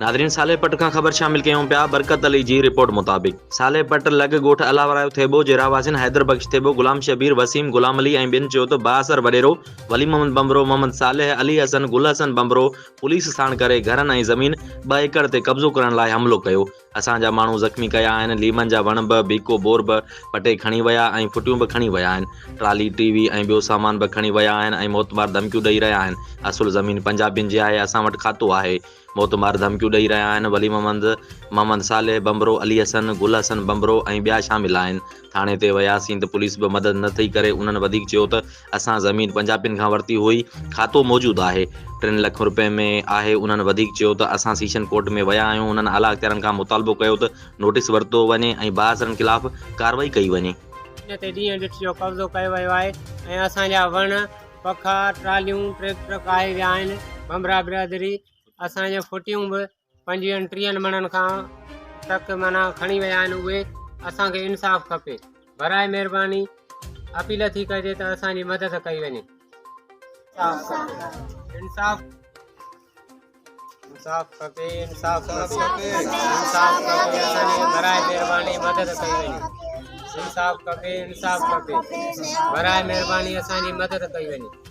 ناظرين صالح پٽ کان خبر شامل ڪيون پيا برڪت علي جي رپورٽ مطابق صالح پٽ لڳ ڳوٺ الله ورايو ٿيٻو جي رهواسين حيدر بخش ٿيٻو، غلام شبير، وسيم، غلام علي ۽ ٻين چيو ته بااثر وڏيرو ولي محمد ڀنڀرو، محمد صالح، علي حسن، گل حسن ڀنڀرو پوليس ساڻ ڪري گهرن ۽ زمين ٻه ايڪڙ تي قبضو ڪرڻ لاء حملو ڪيو اسان جا ماڻهو زخمي ڪيا آهن ليمن جا وڻ به بيڪو بور به پٽي کڻي ويا ۽ ڦٽيون به کڻي ويا آهن ٽرالي، ٽي وي ۽ ٻيو سامان به کڻي ويا آهن ۽ موتمار ڌمڪيون ڏئي رهيا آهن اصل زمين پنجابين جي آهي اسان وٽ کاتو آهي موتمار ڌمڪيون ڏئي رهيا آهن، ولي محمد، محمد صالح ڀنڀرو، علي حسن، گل حسن ڀنڀرو ۽ ٻيا شامل آهن، ٿاڻي تي وياسين ته پوليس به مدد نه ٿي ڪري، انهن وڌيڪ چيو ته اسان زمين پنجابين کان ورتي هئي، کاتو موجود آهي، ٽن لک روپين ۾ آهي، انهن وڌيڪ چيو ته اسان سيشن ڪورٽ ۾ ويا آهيون، انهن اعليٰ اختيارن کان مطالبو ڪيو ته نوٽيس ورتو وڃي ۽ بااثرن خلاف ڪارروائي ڪئي وڃي. ان تي ڏينهن ڏٺ جو قبضو ڪيو ويو آهي ۽ اسان جا وڻ، پکا، ٽراليون، ٽريڪٽر ڪاهي ويا آهن، ڀنڀرا برادري اسان جون ڦٽيون به پنجويهن ٽيهن مڻن کان تڪ معنيٰ کڻي ويا آهن اهي اسان کي انصاف کپي براء مهرباني اپيل ٿي ڪجي ته اسان جي مدد ڪئي وڃي انصاف انصاف کپي انصاف کپي انصاف کپي اسان جي براء مهرباني مدد ڪئي وڃي انصاف کپي انصاف کپي براء مهرباني اسان جي مدد ڪئي وڃي.